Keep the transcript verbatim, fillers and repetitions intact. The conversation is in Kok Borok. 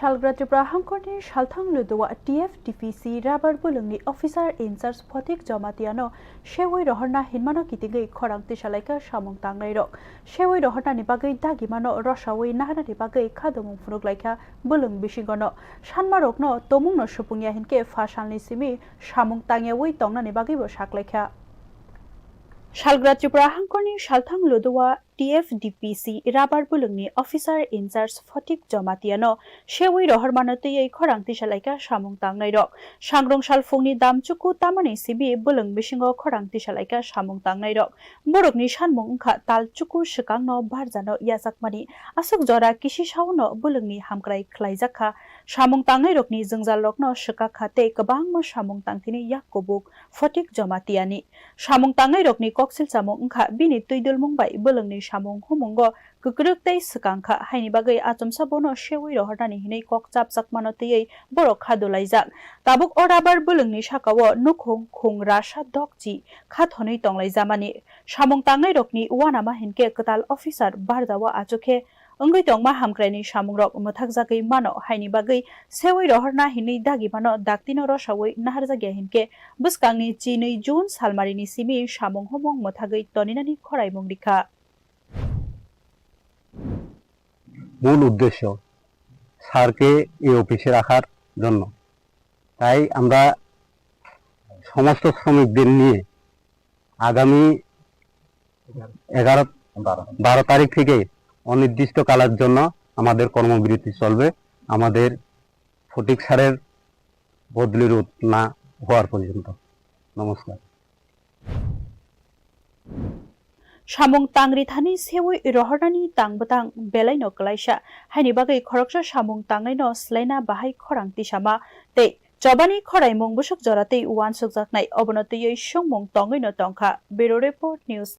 Salgra Tripura hangkorni salthang Ludua T F D P C rubber bulungni officer in charge Photik Jomatiano sewi rohorna hinmano kitingwi khorang tisalaikha samung tangnairok. Sewi rohornani bagwi dagimano rosawi naharnani bagwi khadomung phunuk laikha bulung bisingono. Sanmarokno tomungno supungya hinkhe pha salni simi samung tangyawi tongnani bagwibo saklaikha. Salgra Tripura hangkorni salthang Ludua T F D P C rubber bulungni officer in charge Photik Jomatiano sewi rohormano twiwi khorang tisalaikha samung tangnairok. Sangrong salphungni dam chuku tamani simi bulung bisingo khorang tisalaikha samung tangnairok. Borokni sanmung wngkha tal chuku swkangno barjano yachakmani. Aswk jora kisi saono bulungni hamkrai khlaijakha. Samung tangnairokni jwngjalrokno swkakha tei kwbangma samung tangthini yak kubuk Photik Jomatiani. Samung tangnairokni koksil chamung wngkha bini twidulmung bai bulungni samung humungo kwkrwk tei swkang kha, haini bagwi achomsa bono sewi rohornani hinwi kok chapjakmano twiwi borok kha dulaijak. Tabuk o rubber bulungni sakao nukhung khung rasa dokchi kha thonwi tonglaijamani. Samung tangnairokni uanama hinkhe kwtal officer barjao achukhe wngwi tongma hamkraini samungrok mwthakjagwi mano, haini bagwi sewi rohorna hinwi dagimano daktino rosawi naharjakya hinkhe bwskangni chinwi June salmarini simi samung humung mwthagwi toninani khoraimung rikha. মূল উদ্দেশ্য স্যারকে এই অফিসে রাখার জন্য। তাই আমরা সমস্ত শ্রমিকদের নিয়ে আগামী এগারো বারো তারিখ থেকে অনির্দিষ্ট কালের জন্য আমাদের কর্মবিরতি চলবে, আমাদের ফটিক স্যারের বদলি রোধ না হওয়ার পর্যন্ত। নমস্কার। Samung tangrithani sewi rohornani tang bwtang belaino kwlaisa, haini bagwi khoroksa samung tangnaino swlaina bahai khorang tisama tei chobani khoraimung bwswk jora tei uansukjaknai, obono twiwi sungmung tongwino tongkha. Bureau Report News.